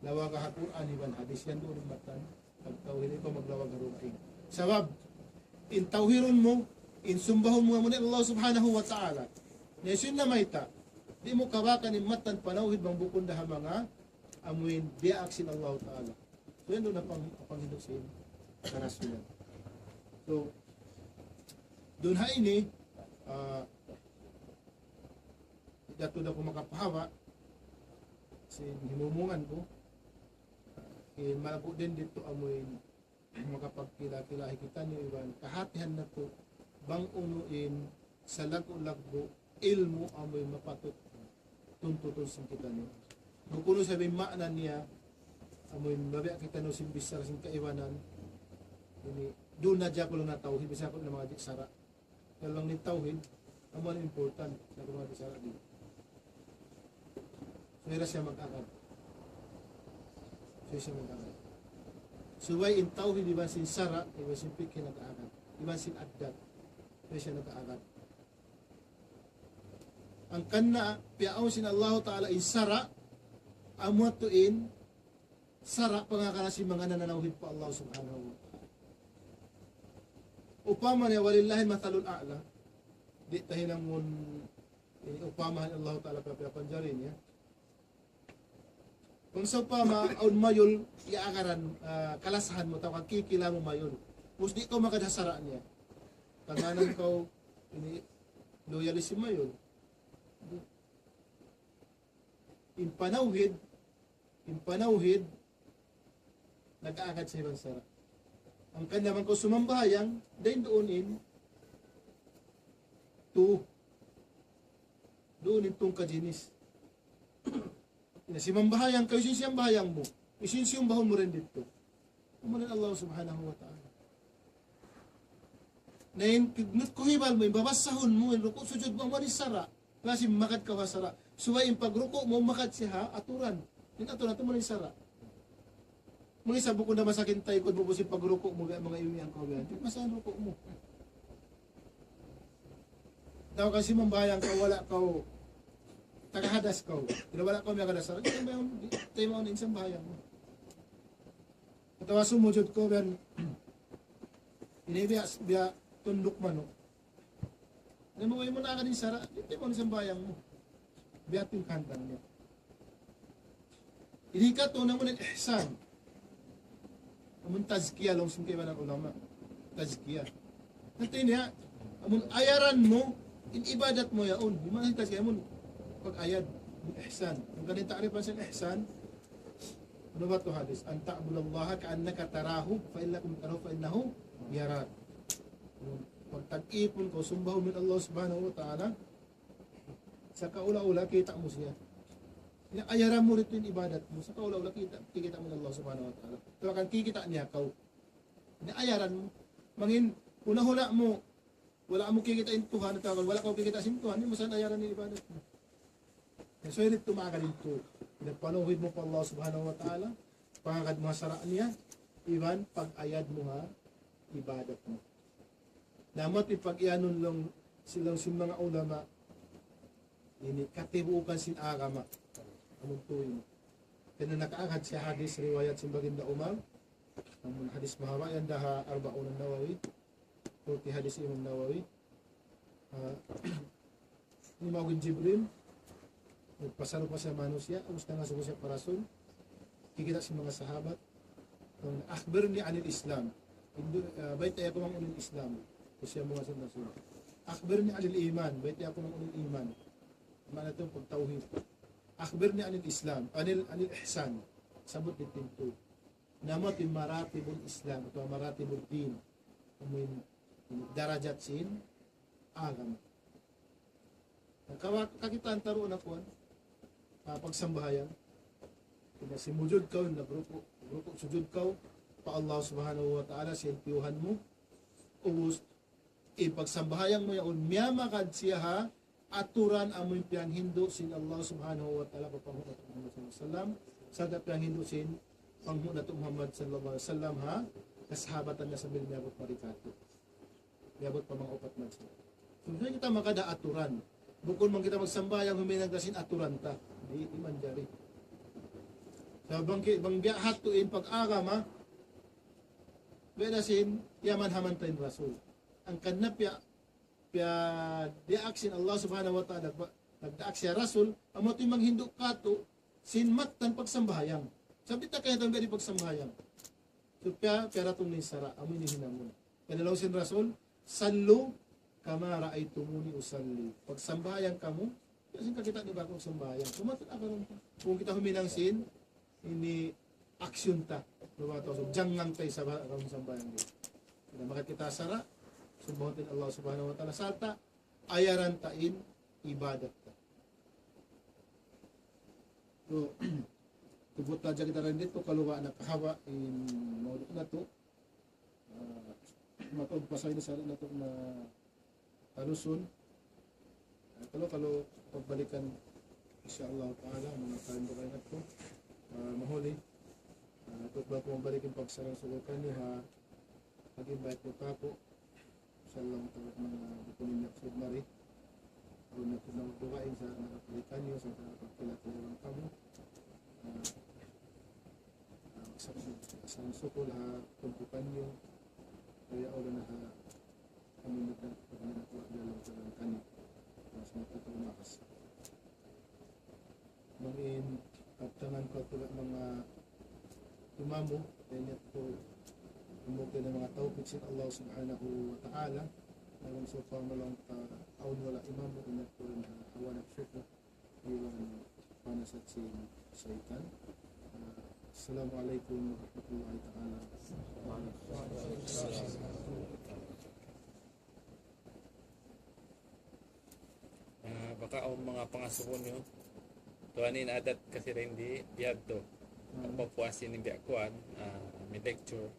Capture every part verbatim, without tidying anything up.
Lawag ha Qur'an iban hadith yan duun in matan. Pag tawhid ikaw maglawag ha dugaing. Sabab, in tawhidun mu, in sumbahun mu amuna in Allah Subhanahu wa Ta'ala. Na isun na mayta', di' mu kabakan in matan panawhid bang bukun da ha manga amuin biyaak sin Allah Ta'ala. So, yan duun na pang, panghindu' sin karasulan. So, duun ha ini, ah, di' da tuud aku makapahaba' sin himumungan ku. In malaggu' dayn didtu amuin makapagkila-kila kitaniyu iban kahatihan natu' bang unu in salaggu'-laggu' ilmu' amuin mapatut tuntutun sin kitaniyu. Bukun isab in maana niya amuin mabiya' kitaniyu sin bichara sin kaibanan. Ini duun na hadja aku laung na tawhid, bisan aku na mangadji' sara'. Laung niya tawhid, amu in important na kumawa' di sara' di. Subay da siya mag-agad. Subay siya mag-agad. Subay in tawhid iban sin sara', iban sin fikih nag-agad. Iban sin addat. Subay siya nag-agad. Hangkan na, piyawn sin Allah Ta'ala in sara', amu tuud in sara' pangagad sin manga nananawhid pa Allah Subhanahu wa Ta'ala. Upama niya, ولله المثل الأعلى. Di' ta hinangun ini upama Allah Ta'ala piyapanjari niya. Kung sawpama, awn mayul, iyaagaran, ah, kalasahan mu, atawa kikila mu mayul. Ubus di' kaw magad ha sara' niya. Tagnganan kaw, ini, loyalist sin mayul. In panawhid, in panawhid, nag-aagad siya iban sara'. Hangkan na bang kaw sumambahayang, dayn duun in, tu, duun in tungka jinis. Na simambahayang kaw, isin siyambahayang mu, isin siyumbahun mu dayn didtu. Amu in Allah Subhanahu wa Ta'ala. Na in kignut ku hibal mu, in babasahun mu, in ruku' sujud mu, amu in sara'. Kasi magad kaw ha sara'. Subay in pagruku' mu, magad siya ha aturan. In aturan tu amu in sara'. Muna sa bukun na masakin taykud mu, ubus in pagruku' mu, biya' manga imiyan kaw biya'. Di' masakin ruku' mu. Daw kasi mambahayang kaw, wala' kaw, tagahadas kaw. Pero wala' kaw miyagadas sara'. Di' masakin, di' masakin in sambahayang mu. Atawa sumujud kaw, biya', ini biya', biya' tunduk manuk. Na maway mu na agad in sara', di' tayo mawn in sambahayang mu. Biya' tu in kahantang niya. Ini katu' na amu in ihsan. Amun tazkiya, laung sin kaibanan ulama. Tazkiya. Hati niya, amun ayaran mu, in ibadat mu yaun. Di' man tazkiya, amun pag-ayad, amun ihsan. Amun kanin ta'rifan sin ihsan, Unu ba tu hadis? أن تعبد الله كأنك تراه فإن لم تكن تراه فإنه يراك. Pagtag-ipun kaw, sumbahun mu in Allah Subhanahu wa Ta'ala, sakaula-ula kita' mu siya. Ina ayaran mu didtu in ibadat mu, sakaula-ula kita', kikita' mu in Allah Subhanahu wa Ta'ala. Tawakan kikita' niya kaw. Ina ayaran mu. Mangin, hula-hula mu, wala' mu kikita' in Tuhan, atawa wala' kaw kikita' sin Tuhan, di' mu sa ayaran in ibadat mu. Na, subay didtu maagad in tu. Pagpanawhid mu pa Allah Subhanahu wa Ta'ala, pangagad mu ha sara' niya, iban pag-ayad mu ha ibadat mu. Na amu in pag-iyanun laung sin, laung sin manga ulama, ini katibuukan sin agama. Amun tuwi mu. Kaya nakaagad siya hadis riwayat sin Baginda Umar, amun hadis mahaba' yan da ha Arba'un an-Nawawi, forty hadis Imam Nawawi. Ah, ini maugin Jibril, nagpasarupa siya manusiya', ubus nangasubu siya pa Rasul, kikita' sin manga sahabat, أخبرني عن الإسلام. Hindu, ah, baytai aku bang unu in Islam. Ubus siya manga sin Rasul. أخبرني عن الإيمان. Baytai aku bang unu in iman. Maana tu pagtawhid. أخبرني عن الإسلام. عن ال-, عن الإحسان. Sabut di pintu. Na amu in maratibul Islam atawa maratibud din. Amu in darajat sin agama. Kawa-, kakitaan ta duun na kuwan, ah, pagsambahayang. Kaya simujud kaw, nagruku', nagruku' sujud kaw pa Allah Subhanahu wa Ta'ala, sin tiyuhan mu. Ubus, in pagsambahayang mu yaun, miyamagad siya ha aturan amu in piyanghindu' sin Allah Subhanahu wa Ta'ala pa Panghu' natu' Muhammad sallallahu alayhi wasallam, sarta' piyanghindu' sin Panghu' natu' Muhammad sallallahu alayhi wasallam ha kasahabatan niya sambil miyabut pa katu'. Miyabut pa manga upat madja. Subay kita magad ha aturan. Bukun man kita magsambahayang huminang ta sin aturan ta. Di', di' manjari. Sa' bang ki-, bang biya' hatu in pag-agama, biya' da sin, yaman haman ta in Rasul. Hangkan na piya, piya diyaak sin Allah Subhanahu wa Ta'ala, ba-, nagdaak siya Rasul, amu tuud in manghindu' katu', sin mattan pagsambahayang. Sabab di' ta kaya tang di' pagsambahayang. So, piya, piya datung in sara', amu ini hinangun. Kaya laung sin Rasul, "صلوا كما رأيتموني أصلي." Pagsambahayang kamu, biya' sin kakita' niyu ba aku magsambahayang. Kumatul agarun ta. Bang kita huminang sin, ini action ta. Lupa tau, so, jangngang ta isab ha sambahayang di'. Kita makakita' sara', sumbahan ta in Allah Subhanahu wa Ta'ala. Sarta', ayaran ta in ibadat ta. So, tubut hadja kita dayn didtu, kalu wa nakahaba' in mawdu' natu'. Ah, mataud pa sa ini sa natu' na talusun. Ah, kalu, kalu pagbalikan, insya Allah Ta'ala, manga kain-kain natu', ah, mahuli. Ah, tubut ba ku magbalik in pagsarang-sukul kaniyu ha, pag-invite mu kaku'. Insya Allah Ta'ala, manga bukun in naksud mari. Awn na magdugaing sa nakapalikan niyu, sa nakapagkilala kamu. Ah, ah, sa, sa sukul ha tumpukan niyu. Kaya awn na ha kami nagkakapagkilala kamu. Mas matutumakas. Mangin, kabtangan pa pula manga imamu, iyan yadtu, umukay na manga tawfik sin Allah Subhanahu wa Ta'ala, na bang sawpama laung ta awn wala' imamu, iyan yadtu na hawa nagsuku, iban panasat sin saytan. Ah, Assalamu alaykum warahmatullahi ta'ala wabarakatuh. Ah, baka awn manga pangasubu niyu. Tuwan in adat kasi dayn di, biyadtu. Hmm. Pagpapuas ini biya' kuwan, ah, may lecture.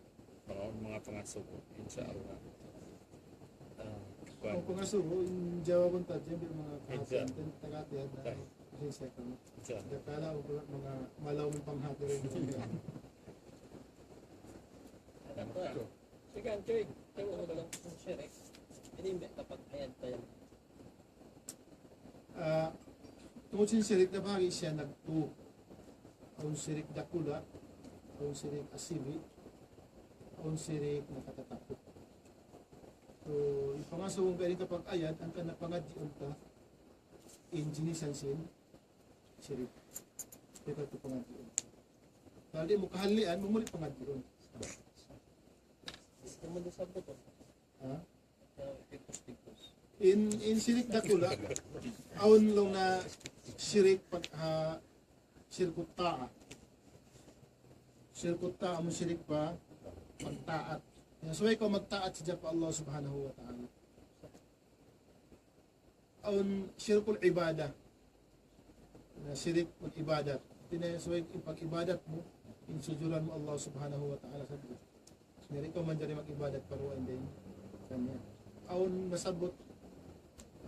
Baka awn manga pangasubu, insya Allah. Ah, kuwan. Awn pangasubu, in jawabun ta dyan, biya' manga kahatihan, tagahatihan na, pasensya kamu. Insya Allah. Dakala' awn manga malaw mong panghati dayn di. Ano ba? Sige, Anchoy. Tingnan mo lang kung sirik. Hindi, may kapag-ayan pa yan. Ah, tungud sin sirik, nabahagi' siya nagtu. Awn sirik dakula', awn sirik asibi', awn sirik nakatatapuk. So, in pangasubu kaniya kapag-ayan, hangkan na pangadjiun ta in jinisan sin sirik. Kita tu pangadjiun. Kalau di' mu kahalian, mamuli pangadjiun. Ha? In, in sirik dakula', awn laung na sirik pag, ha, sirkut ta'a. Sirkut ta'a, amun sirik pa pagtaat. Yan, subay kaw magtaat sadja pa Allah Subhanahu wa Ta'ala. Awn sirkul ibadah. Na sirik pag-ibadat. Hāti niya subay in pag-ibadat mu, in sujuran mu Allah Subhanahu wa Ta'ala sadja. Yari kaw manjari mag-ibadat pa dugaing dayn kaniya. Awn nasabbut,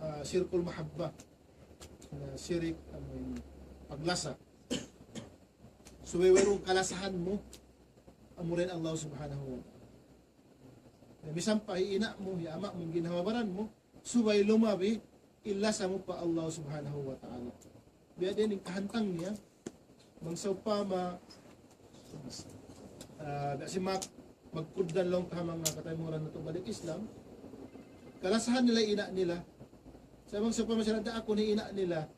ah, sirkul mahabbah. Na sirik, amu in paglasa. Subay wayruun kalasahan mu, amura in Allah Subhanahu wa Ta'ala. Na misan pa hi ina' mu, hi ama' mu, ginhawa-baran mu, subay lumabi in lasa mu pa Allah Subhanahu wa Ta'ala. Biya' diin in kahantang niya, bang sawpama, ah, biya' sin mag-, magkugdan laung ta ha manga kataymanghud natu' balik Islam, kalasahan nila in ina' nila. Sa' bang sawpama siya nagdaak in ina' nila,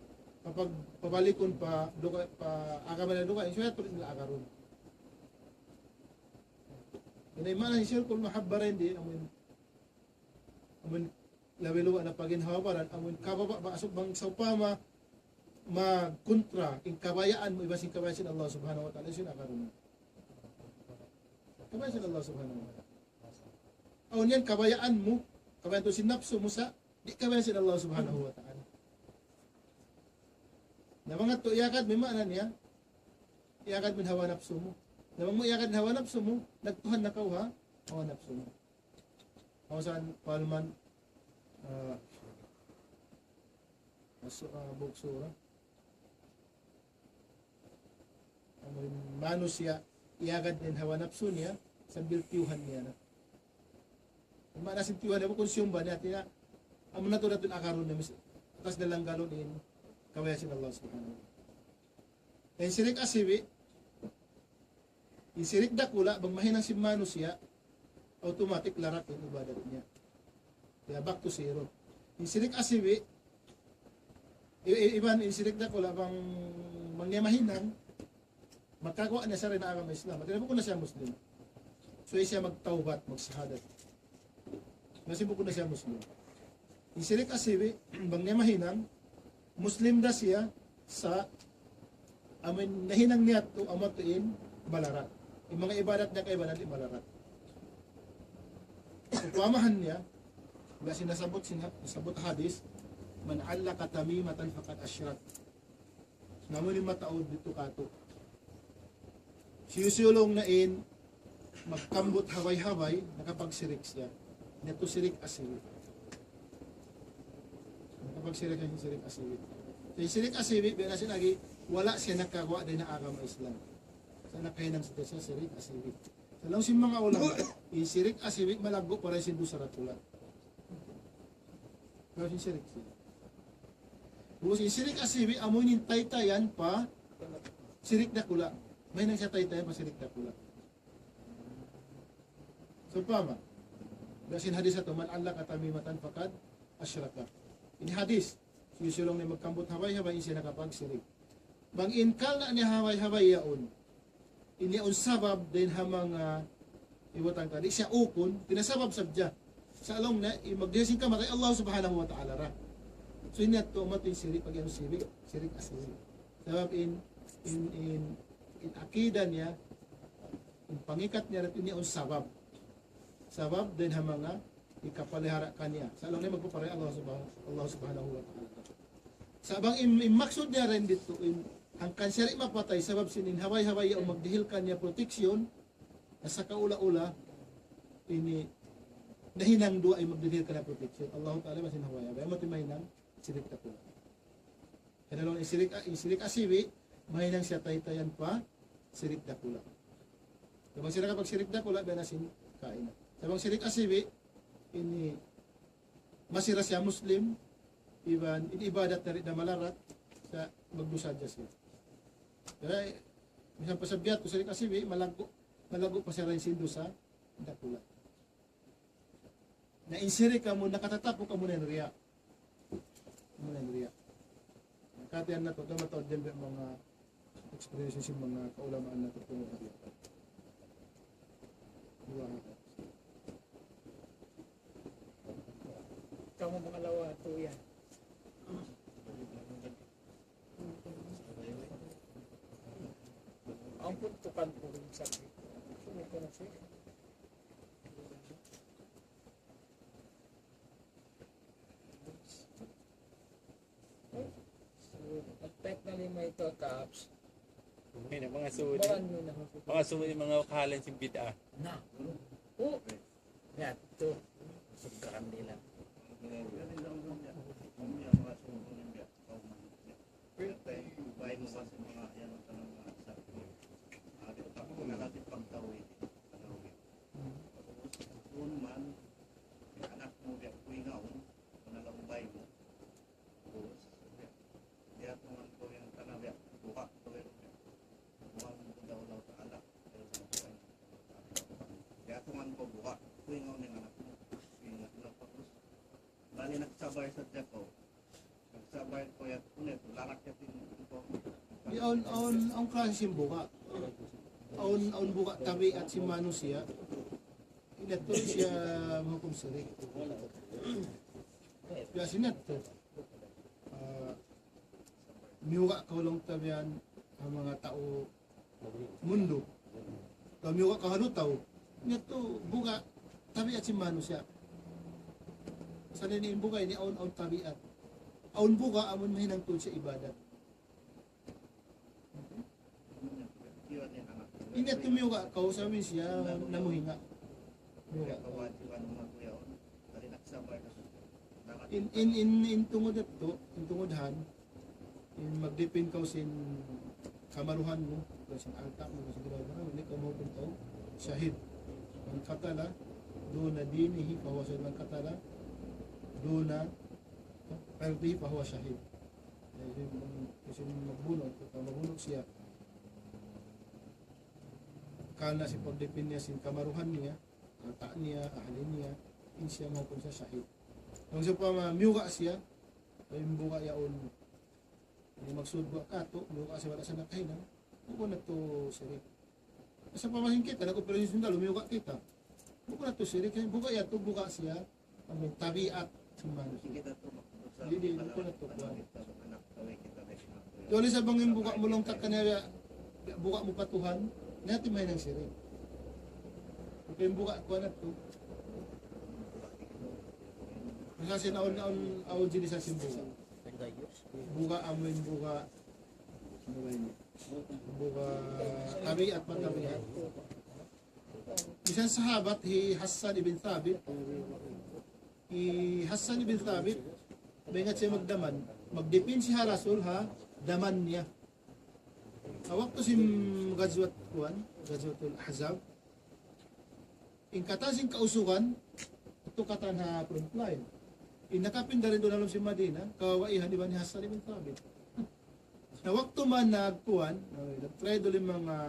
kapag pabalikun pa duga-, pa agama nila dugaing, in siyatu nila agarun. Yan in maana sin sirkul mahabbah dayn di, amun, amun labi luba' na pa ginhawa-baran, amun kababa' ba, asuk bang sawpama magkontra in kabayaan mu iban sin kabayaan sin Allah Subhanahu wa Ta'ala, sin agarun. Kabayaan sin Allah Subhanahu wa Ta'ala. Awn yan kabayaan mu, kabayaan tu sin napsu mu sa', di' kabayaan sin Allah Subhanahu wa Ta'ala. Na manga tu iyagad mu in maana niya, iyagad mu in hawa napsu mu. Na bang mu iyagad in hawa napsu mu, nagtuhan na kaw ha hawa napsu mu. Awn sa' parman, ah, masu-, ah, buuk sura. Amun manusiya', iyagad niya in hawa napsu niya, sambil tiyuhan niya na. In maana sin tiyuhan niya, bukun siyumba niya, hāti niya, amun natu' da tuud agarun niya, mis-, atas dalanggalun in kabayaan sin Allah Subhanahu wa Ta'ala. In sirik asibi', In sirik dakula', bang mahinang sin manusiya', automatic larak in ibadat niya. Kaya back to zero. In sirik asibi', i-, i-, iban in sirik dakula', bang, bang niya mahinang, makaguwa' na siya dayn ha agama Islam. Mataud na siya Muslim. So, siya magtawbat, magsahadat. Masi bukun na siya Muslim. In sirik asibi', bang niya mahinang, Muslim da siya sa' amun nahinang niya yadtu, amu yadtu in malarak. In manga ibadat niya kaibanan di' malarak. Upamahan niya, biya' sin nasabbut sin ha-, nasabbut hadith, من علق تميمة فقد أشرك. Na amu ini mataud didtu katu'. Hisiyu-siyu laung niya in magkambut habay-habay, nakapagsirik siya. Yadtu sirik asibi'. Nakapagsirik siya, sirik asibi'. Sa' in sirik asibi', biya' na sin agi, wala' siya nakaguwa' dayn ha agama Islam. Sa' nakahinang siya sirik asibi'. Sa' laung sin manga ulama, in sirik asibi', malaggu' pa dayn sin dusa dakula'. Laung sin sirik siya. Ubus in sirik asibi', amu ini in taytayan pa sirik dakula'. Mahinang siya taytayan pa sirik dakula'. Sawpama, biya' sin hadith yadtu, من علق تميمة فقد أشرك. Ini hadith, hisiyu-siyu laung niya magkambut habay-habay, in siya nakapagsirik. Bang in karna' niya habay-habay yaun, in yaun sabab dayn ha manga iwatan ka, di' siya ukun, pinasabab sadja. Sa' laung niya, in magdihil sin kamatay, Allah Subhanahu wa Ta'ala ra. So, in yadtu, amu in sirik, pag-iyanun sirik, sirik asibi'. Sabab in, in, in, in akida niya, in pangikat niya, in yaun sabab. Sabab dayn ha manga hikapalihara' kaniya. Sa' laung niya magpaparaya Allah Subhanahu, Allah Subhanahu wa Ta'ala. Sa' bang in, in maksud niya dayn didtu, in hangkan siya di' mapatay, sabab sin in habay-habay yaun magdihil kaniya protection, na sakaula-ula, ini nahinang duwa in magdihil kaniya protection. Allah Ta'ala masi in habay-habay. Amu in mahinang sirik dakula'. Hangkan laung in sirik, in sirik asibi', mahinang siya taytayan pa sirik dakula'. Sa' bang siya nakapagsirik dakula', biya' na sin kaina. Sa' bang sirik asibi', ini masi ra siya Muslim, iban in ibadat niya di' na malarak, sa' magdusa hadja siya. Kaya, misan pa sa biya' yadtu sirik asibi', malaggu', malaggu' pa siya dayn sin dusa dakula'. Na in sirik amu, nakatatapuk amu na in riya'. Amu na in riya'. Hati niya natu', mataud yan biya' manga experience sin manga kaulamaan natu' tungud ha riya'. Duwa. Kamu manga lawa tu yan. Ampun, tukang kurung sakit. Nag-type na lima ito, Kaps. Ini, manga sud. Baran nyo na. Manga sud, manga kahalan sin bid'ah. Na. Oh. Yadtu. Sugkaran nila. Bali, nagsabar sadja kaw. Nagsabar kaw yadtu, larak yadtu in ito. Di' awn, awn, awn klase sin buga'. Awn, awn buga' tabiat sin manusiya'. Ini yadtu siya mahukum sirik. Biya' sin yadtu. Ah, miyuga' kaw laung ta biya' ha manga tau mundu. Atawa miyuga' kaw ha lutaw. Ini yadtu buga' tabiat sin manusiya'. Sa' ini in buga' ini awn, awn tabiat. Awn buga' amun mahinang tuud siya ibadat. Ini yadtu miyuga' kaw sa' amu in siya namuhinga'. Miyuga' kaw. In, in, in, in tungud yadtu, in tungud han, in magdipin kaw sin kamaruhan mu, kaw sin alta' mu, kaw sin ginhawa-baran mu, ini kaw mahukum kaw shahid. من قتل دون دينه فهو شهيد، من قتل دون عرضه فهو شهيد. Jadi, sin magbunu', magbunu' siya. Karna' sin pagdipin niya sin kamaruhan niya, kata' niya, ahli niya, in siya mahukum siya shahid. Bang sawpama miyuga' siya, in buga' yaun, in maksud buga' katu', miyuga' siya wala' siya nakahinang, bukun na tuud sirik. Sawpama sin kita, nag-operasyon sundalu, miyuga' kita. Bukun na tuud sirik, buga' yadtu, buga' siya, amu in tabiat sin manusiya'. Di', di', di' ku na tuud kuwan. Tuwali sa bang in buga' mu laung ta kaniya, buga' mu pa Tuhan, na yadtu mahinang sirik. Bukun in buga' kuwan na tuud. Masa sin awn, awn, awn jinis sin buga'. Buga' amu in buga', buga' tabiat pa tabiat. Misan sahabat hi Hassan ibn Thabit. Hi Hassan ibn Thabit, maingat siya magdaman. Magdipin siya ha Rasul ha daman niya. Ha waktu sin gazwat kuwan, Gazwatul Ahzab. In katan sin kausugan, yadtu katan ha front line. In nakapinda dayn duun ha lawm sin Madina, kawaihan iban hi Hassan ibn Thabit. Na waktu man nagkuwan, nag-try duun in manga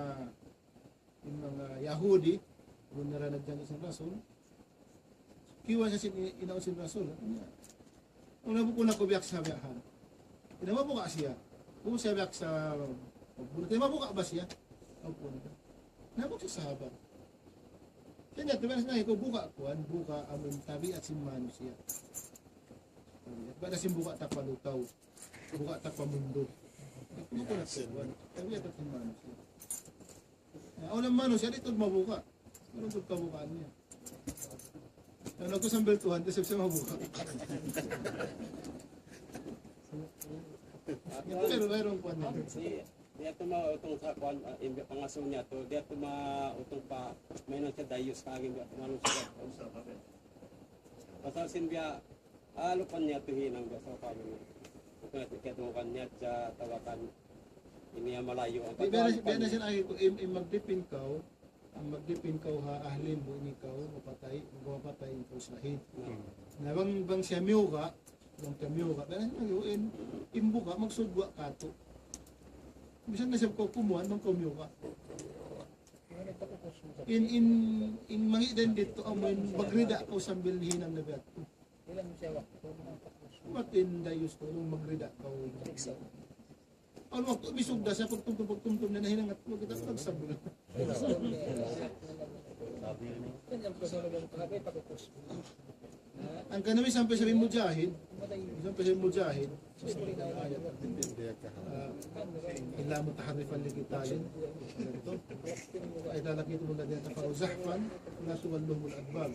in manga Yahudi, amun nara nagjanggi' sin Rasul, kiyuwan sa sin, inaun sin Rasul. Unu, bukun aku biya' sa biya' han. Ina mabuga' siya. Bukun siya biya' sa, bukun siya mabuga' ba siya? Bukun. Na bukun siya sahabat. Kaya niya, tiba' na ikaw buga' kuwan, buga' amun tabiat sin manusiya'. Tabiat. Bukun sin buga' ta pa lutaw. Buga' ta pa mundu. Bukun na kuwan. Tabiat sin manusiya'. Na, awn manusiya' di' tuud mabuga'. Awn tuud kabugaan niya. Yan aku sambil Tuhan, di' siya mabuga'. Ito, pero mayroon pa niya. Si, di' ito ma-, itong sa kuwan, ah, in pangasuh niya to, di' ito ma-, utong pa, may nang siya dayus kagin, di' ito manusiya'. Pasal sin biya', ah, lupa niya tuhin ang biasa pa yun. Bukan na tiket mo kanya sa tawakan ini ang malayo. Ang Di' biya' na, biya' na pagtawakan sin ahli ku, in, in magdipin kaw, in magdipin kaw ha ahli mu, in ikaw mapatay, magpatay ikaw shahid. Hmm. Na bang, bang siya miyuga', bang siya miyuga', biya' na sin ahli ku, in, in buga', magsud buga' katu'. Misan na siya kaw kumuan, bang kaw miyuga'. In, in, in mangi' dayn didtu, amu in magrida kaw sambil hinang na biya' tu. Ilan siya waktu? Matin dayus ko, nung magrida kaw. Awn waktu, bisug da siya, pagtumtum, pagtumtum na nahinang at kita, pagsabi na. Yan ang gusto ng mga pagkakos. Hangkan na misan pa siya mujahid, misan pa siya mujahid, ah, إلا متحرفا لقتال. فإذا لقيتم الذين كفروا زحفا فلا تولوهم الأدبار.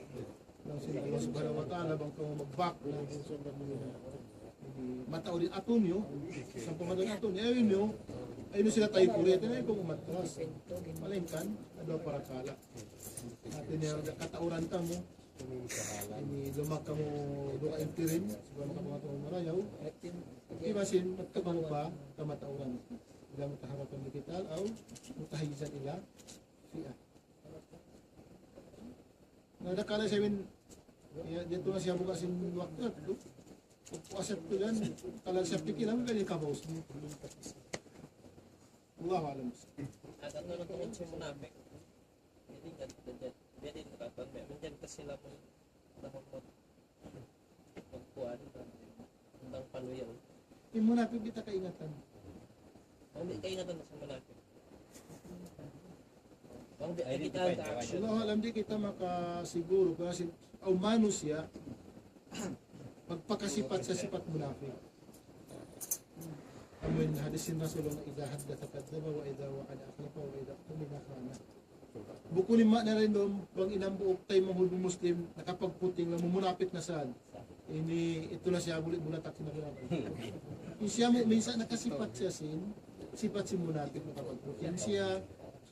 Laung sin Allah Subhanahu wa Ta'ala, bang kamu mag-back na, mataud in atu niyu, sampay mataud in atu niyu, ayaw niyu, ayaw niyu sila taykurin, ayaw niyu umatras. Malaingkan, adlaw parakala'. Hati niya, katauran kamu, ini luma' kamu dugaing tirin, subay kamu mataud marayaw. Iban sin, magkabaw pa, kamatauran. إلا متحرفا لقتال أو متحيزا إلى فئة. Na, da kala siya min, ya, didtu na siya buga' sin waktu, tu. Puasa tu yan, kala siya pikil, amu kaya kabaus. Allahu a'lam. At ano na tungkol sa munapik? Jadi, jadi, jadi, jadi, kasi lamun, lamun mag-, magkuhan, tentang panuyaw. In munapik di' ta kaingatan. Ang di' kaingatan sa munapik. Ang di' kita sa action. Allahu a'lam, di' kita makasiguru, pero sin, awn manusiya', magpakasipat sa sipat munapik. Amu in hadis sin Rasulullah, إذا حدث كذب وإذا وعد أخلف وإذا اؤتمن خان. Bukun in maana dayn duun, bang in hambuuk taymanghud mu Muslim, nakapagputing na mu, munapik na sad. Ini, yadtu na siya, buli' muna takin na muna. In siya mu, minsan nakasipat siya sin, sipat sin munapik nakapagputing. Siya,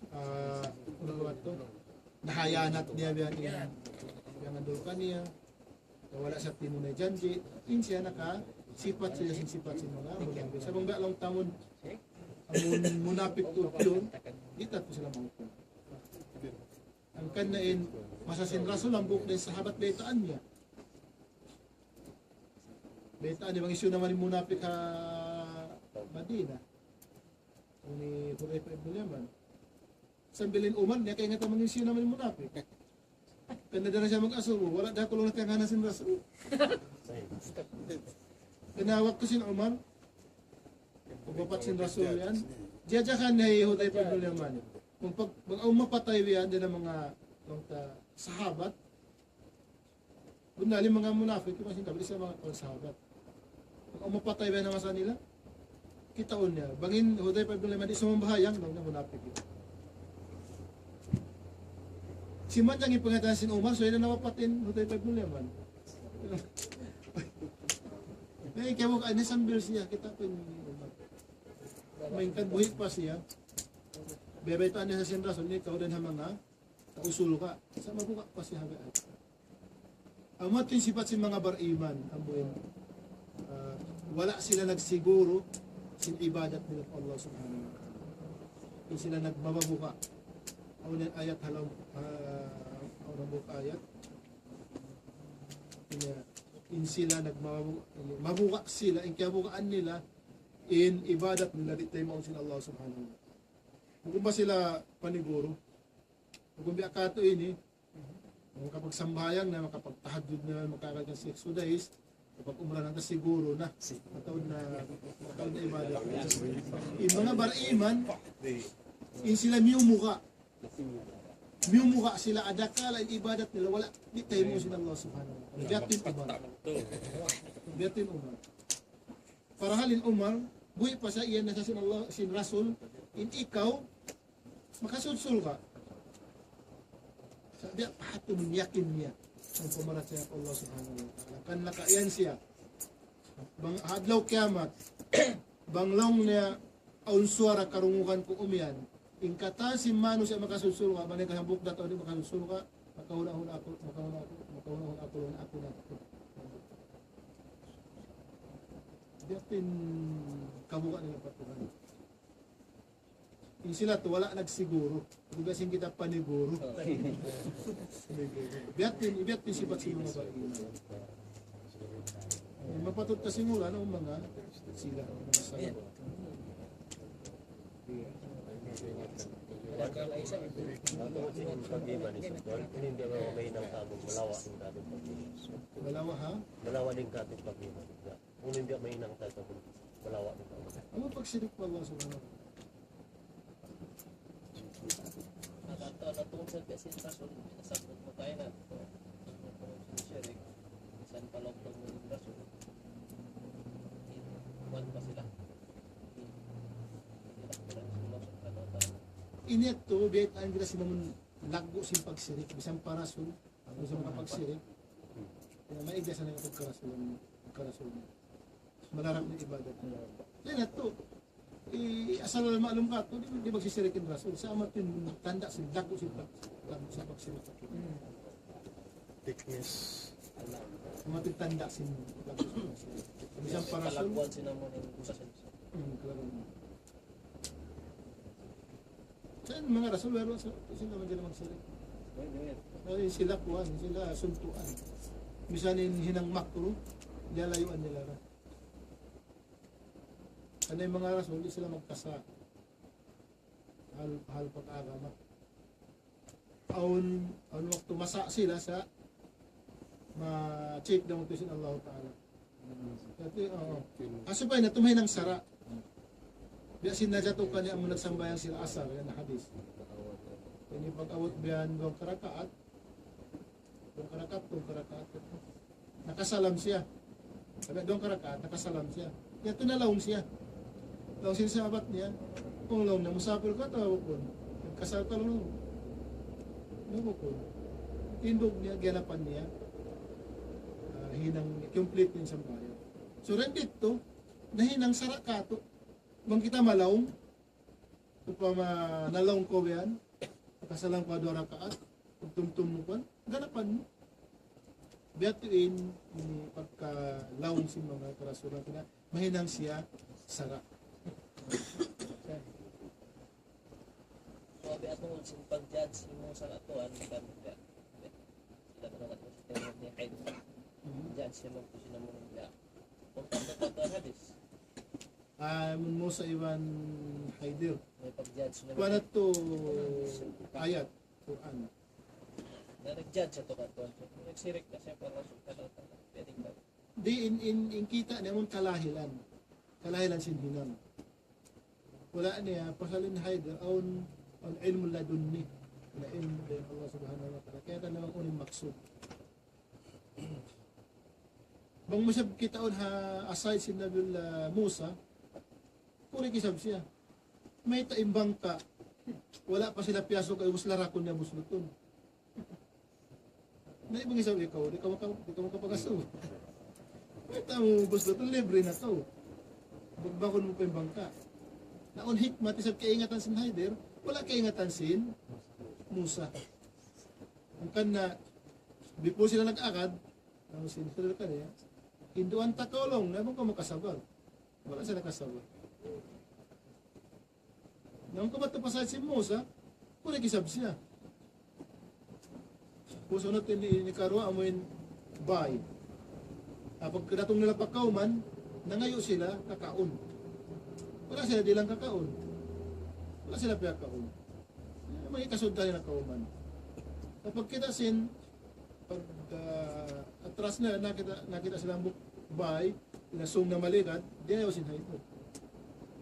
ah, unu ba yadtu? Nahayanat niya biya' ini, biya' ngandul kaniya. Wala' siya timunay janji', in siya nakasipat siya sin sipat sin manga munapik. Sa' bang biya' laung ta mun, amun munapik tuud, di' ta tuud sila mahukum. Hangkan na in masa sin Rasul, hambuuk da in sahabat baytaan niya. Baytaan niya, bang hisiyu na man in munapik ha Madina. Ini Hudhayfah ibn Yaman. Sambil in Umar, niya kaingatan mangin siya naman in munapik. Karna' daran siya mag-asubu, wala' da kulung na tiyanganan sin Rasul. Karna' waktu sin Umar, pagwapat sin Rasul yan, diyajakan niya hi Hudhayfah ibn Yaman. Kung pag, mag-, awn mapatay yan, dayn ha manga, manga sahabat, bunnal in manga munapik, in manga sin kafir, di' sa manga kawl sahabat. Bang awn mapatay ba in manga sa nila? Kitaun niya. Bang in Hudhayfah ibn Yaman, di' sumambahayang, laung niya munapik yan. Simanjang in pangatayan sin Umar, so yun na nawapat in Hudhayfah ibn Yaman. Ay, kaya mo, ay, nasambil siya, kita pa in Umar. Maingkan buhi' pa siya. Bebe ito, ano sa sin Rasul, ni kaw din ha manga, kausul ka. Sa' mabuka' pa siya haga. Amu yadtu in sipat sin manga bar-iman, amu in, ah, wala' sila nagsiguru sin ibadat nila pa Allah Subhanahu wa Ta'ala. Di' sila nagmabuka'. Amu in ayat ha lawm, ah, amu in buka' ayat. In, in sila nagmabuka', mabuka' sila, in kiyabukaan nila, in ibadat nila, di' taymaun sin Allah Subhanahu wa Ta'ala. Bukun ba sila paniguru? Bukun biya' katu' ini, makapagsambahayang na, makapagtahajjud na, makakal kan Sheikh Sudais, kapag-umrah na, siguru na, mataud na, mataud na ibadat. In manga bar-iman, in sila miyumuka. Miyumuka sila, adakala in ibadat nila, wala', di' taymaun sin Allah Subhanahu wa Ta'ala. Biya' ha yan in Umar. Biya' ha yan in Umar. Parahal in Umar, buhi' pa siya, iyan na sa sin Allah, sin Rasul, in ikaw, makasud surga'. Sa' biya' pa hatu' in yakin niya, in pamarachaya pa Allah Subhanahu wa Ta'ala. Kan nakaiyan siya, bang ha adlaw kiyamat, bang laung niya, awn suwara karungugan ku umiyan, in katan sin manusiya' makasud surga', bang niya kasambuk datu di' makasud surga', makahuna-huna aku, makahuna-huna aku, makahuna-huna aku, laung niya aku na. Biya' ha yan in kabuka' nila pa Tuhan. In sila tu wala' nagsiguru. Duga sin kita paniguru. Biya' ha yan in, biya' ha yan in sipat sin manga bar-iman. In mapatut ta simula, na manga sila, manga salaf. Pag-iman, isa, hindi mo mahinang kamu, malawa' in kamu pag-iman. Malawa', ha? Malawa' in kamu pag-iman. Unu in biya' mahinang tau malawa' in tau. Amu in pagsirik pa Allah Subhanahu wa Ta'ala. Nagkataon na tungkol sa biya' sin Rasul, nasabbut mu tayo na. Sirik. Misan pa laung pa sin Rasul. Kuwan pa sila. Ini yadtu, biya' in kita sin amun laggu' sin pagsirik, misan pa Rasul, misan pa pagsirik. Ya, maig da isab in pagka-Rasul, pagka-Rasul. Malarak na ibadat. Yan yadtu. I-, asal ma'lum katu', di', di' magsisirik in Rasul. Sa' amu yadtu in tanda' sin laggu' sin pag-, laggu' sin pagsirik. Thickness. Amu yadtu in tanda' sin laggu' sin pagsirik. Misan pa Rasul. Kalaguan sin amu in usa sin usa. Hmm, kalaguan. Sa' in manga Rasul, wala' sa, sila man sila magsirik. Ay, sila kuwan, sila suntuan. Misan in hinang makruh, liyalayuan nila ra. Karna' in manga Rasul, di' sila magkasā'. Hal, hal pag-agama. Awn, awn waktu masa' sila sa' ma-check dayn ha sin Allah Ta'ala. Kasi, oo. Kasu pa in yadtu mahinang sara'. Biya' sin najatu kaniya amun nagsambahayang sila asar, yan hadis. Ini pag-abut biya' duwa karakaat, duwa karakaat, duwa karakaat. Nakasalam siya. Pagga duwa karakaat, nakasalam siya. Yadtu nalaung siya. Laung sin sahabat niya, "O," laung niya, "musapir ka atawa bukun? Nagkasal ka?" laung niya. "Bukun." Tindug niya, giyanapan niya. Ah, hinang complete in sambahayang. So, dayn didtu, nahinang sara' katu'. Bang kita malaung, upama nalaung kaw yan, nakasalam kaw duwa rakaat, pagtumtum mu kuwan, ganapan mu. Biya' ha yan in, in pagkalaung sin manga karasulan, kina-, mahinang siya sara'. So, biya' ha yan sin pag-judge sin manga sara' tuwan, kan, biya', biya', sila ka na sin term ni Haid. Mhm. Judge sin manga sin manga, biya'. Kung pagkakatawa hadis. Ah, amun Musa iban Khidir. Kuwan natu' ayat Qur'an. Na nag-judge sa tuud katu'. Nagsirik na siya pa Allah Subhanahu wa Ta'ala. Pwede ba? Di' in, in, in kita' niya amun kalahilan. Kalahilan sin hinang. Wala' niya, pasal in hayd, awn, awn ilmu ladunni. Na ilmu dayn Allah Subhanahu wa Ta'ala. Kaya ta naman unu in maksud. Bang mu isab kitaun ha aside sin Nabiullah Musa, kurik isab siya. Mayta' in bangka', wala' pa sila piyasuuk, ubus larakun niya buslutun. Na bang isab ikaw, di' kaw maka-, di' kaw makapag-asubu. Mayta' mu buslutun, libre na kaw. Bagbakun mu pa in bangka'. Na awn hikmat isab kaingatan sin Khidir, wala' kaingatan sin Musa. Hangkan na, before sila nag-agad, amu sin Khidir kaniya, hinduan ta kaw laung niya, bang kaw makasabar. Wala' siya nakasabar. Na bang kaw matu pa aside sin Musa, kurik isab siya. Puas unat ini, ini karuwa amuin bay. Na pagkadatung nila pa kawman, nangayu' sila kakaun. Wala' sila dihilan kakaun. Wala' sila piyakaun. Manga hikasud da nila kawman. Na pagkita' sin, pag, ah, atras na, nakita', nakita' sila hambuuk bay, inasung na maligad, diyayaw sin Khidir.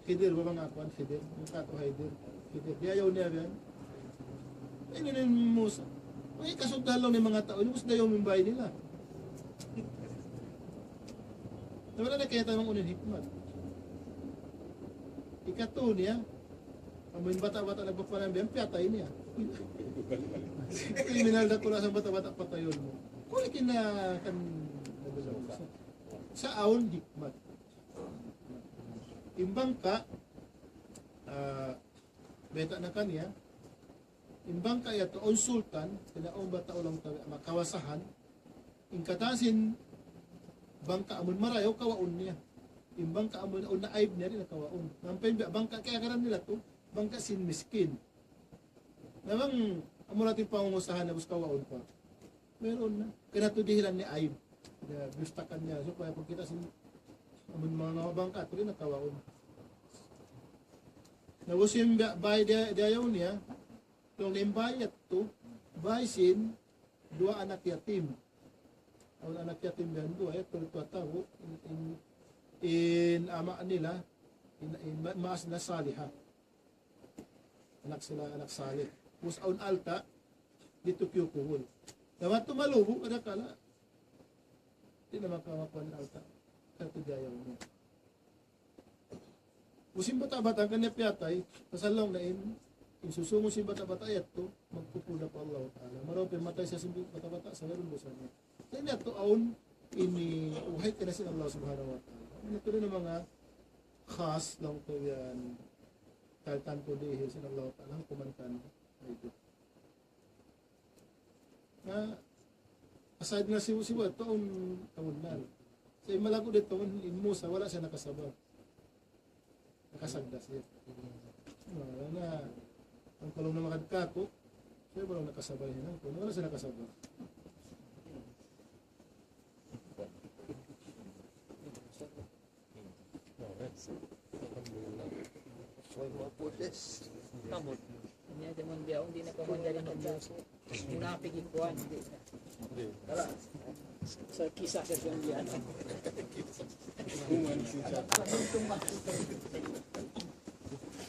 Khidir, bang aku in Khidir, in katu' Khidir. Khidir, diyayaw niya biyan. Ini in Musa. Manga hikasud da laung in manga tau, ini ubus dayaw in bay nila. Na wala' na kaya tamang unu in hikmat. Ikatu niya, amu in bata'-bata' nagpapanambihan, piyatay niya. Kriminal dakula' sa bata'-bata' patayun mu. Kurik in kan, sa' awn hikmat. In bangka', ah, bayta' na kaniya, in bangka' yadtu awn sultan, pila awn bata' ulang tabi' makawasahan, in katan sin bangka' amun marayaw kawaun niya. In bangka' amun awn na aib niya di' na kawaun. Nampa in bangka' kiyagaran nila tu, bangka' sin miskin. Na bang amu na in pangungusahan na ubus kawaun pa. Mayroon na. Kaya tu dihilan niya aib. Na bistakan niya. Supaya pagkita' sin amun manga bangka', tuloy na kawaun. Na ubus in ba-, bay diya, diyayaw niya, laung niya in bay yadtu, bay sin duwa anak yatim. Awn anak yatim yan duwa, yadtu, yadtu atawa, in, in, in ama' nila, in, in ma-, maas na saliha. Anak sila, anak salih. Ubus awn alta', didtu kiyukuhul. Na madtu malubu', kadakala. Di' na maka-, makuha in alta'. Katu' diyayaw niya. Ubus in bata'-bata' kaniya piyatay, pasal laung niya in, in susungun sin bata'-bata' yadtu, magpupul da pa Allah Ta'ala. Marayaw pa in matay siya sin bata'-bata', sa' wayruun dusa niya. Sa' in yadtu awn, ini, uhay kaniya sin Allah Subhanahu wa Ta'ala. Ini tuud in manga khas laung ku yan, tantu dihilan sin Allah Ta'ala, kumantan. Na, aside na sibu'-sibu', taun, taun na. Sa' in malaggu' di' taun, in Musa, wala' siya nakasabar. Nakasagda siya. Na, na, bang kalu na makadkaku, siya wala' nakasabar yan. Wala' siya nakasabar. Way mga pulis. Kamot. Niya, di' man biya', di' na pa man dali mag-, munapik in kuwan. Wala'. Sa' kisa sa siyang biya'.